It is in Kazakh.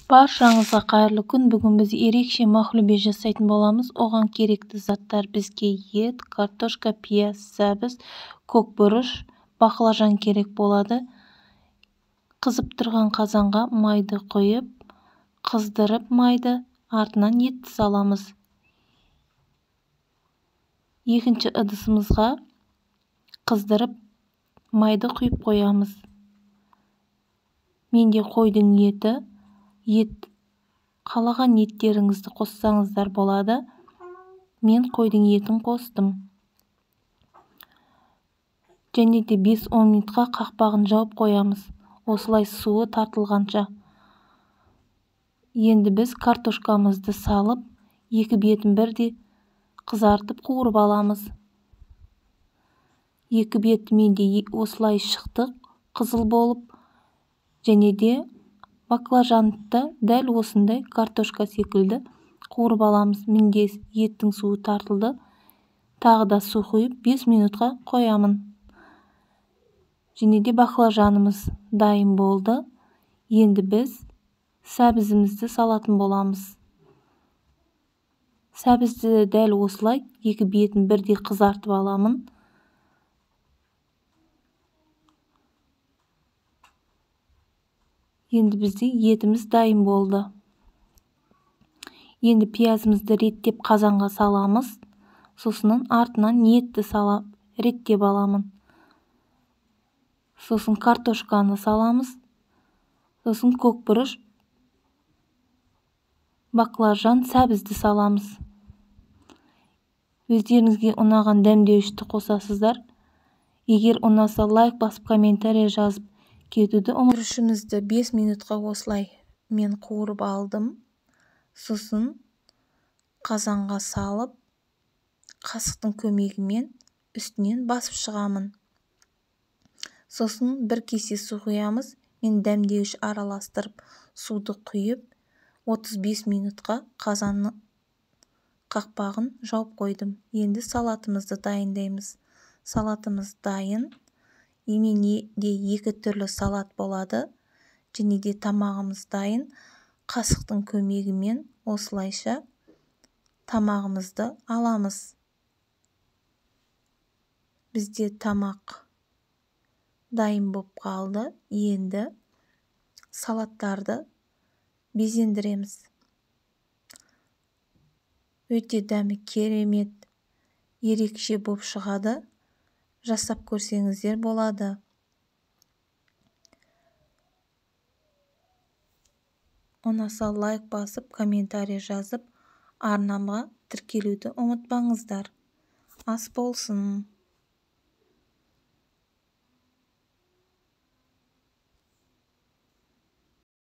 Баршаңызға қайырлы күн. Бүгін біз ерекше махлюбе жасайтын боламыз. Оған керекті заттар бізге ет, картошка, пияз, сәбіз, көк бұрыш, бақлажан керек болады. Қызып тұрған қазанға майды құйып, қыздырып майды, артынан етті саламыз. Екінші ыдысымызға қыздырып майды құйып қоямыз. Менде қойдың еті, ет қалаған еттеріңізді қоссаңыздар болады. Мен қойдың етін қостым. Және де 5-10 минутқа қақпағын жауып қоямыз. Осылай суы тартылғанша. Енді біз картошкамызды салып, екі бетін бірдей қызартып қуырып аламыз. Екі беті менде осылай шықты, қызыл болып. Және де баклажанды дәл осындай картошка секілді қуырып аламыз. Менде еттің суы тартылды. Тағы да су құйып 5 минутқа қоямын. Және де баклажанымыз дайын болды. Енді біз сәбізімізді салатын боламыз. Сәбізді дәл осылай екі бетін бірдей қызартып аламын. Енді бізде етіміз дайын болды. Енді пиязымызды реттеп қазанға саламыз. Сосын артынан етті салап реттеп аламын. Сосын картошканы саламыз. Сосын көк бұрыш, баклажан, сәбізді саламыз. Өздеріңізге ұнаған дәмдеуішті қосасыздар. Егер ұнаса лайк басып, комментарий жазып кетуді ұмытпаңыз. Күрішімізді 5 минутқа осылай мен қуырып алдым. Сосын қазанға салып, қасықтың көмегімен үстінен басып шығамын. Сосын бір кесе су құямыз. Мен дәмдеуіш араластырып, суды құйып, 35 минутқа қазанның қақпағын жауып қойдым. Енді салатымызды дайындаймыз. Салатымыз дайын. Менде екі түрлі салат болады. Және де тамағымыз дайын. Қасықтың көмегімен осылайша тамағымызды аламыз. Бізде тамақ дайын боп қалды. Енді салаттарды безендіреміз. Өте дәмі керемет, ерекше боп шығады. Жасап көрсеңіздер болады. Ұнаса лайк басып, комментарий жазып, арнама тіркелуді ұмытпаңыздар. Ас болсын!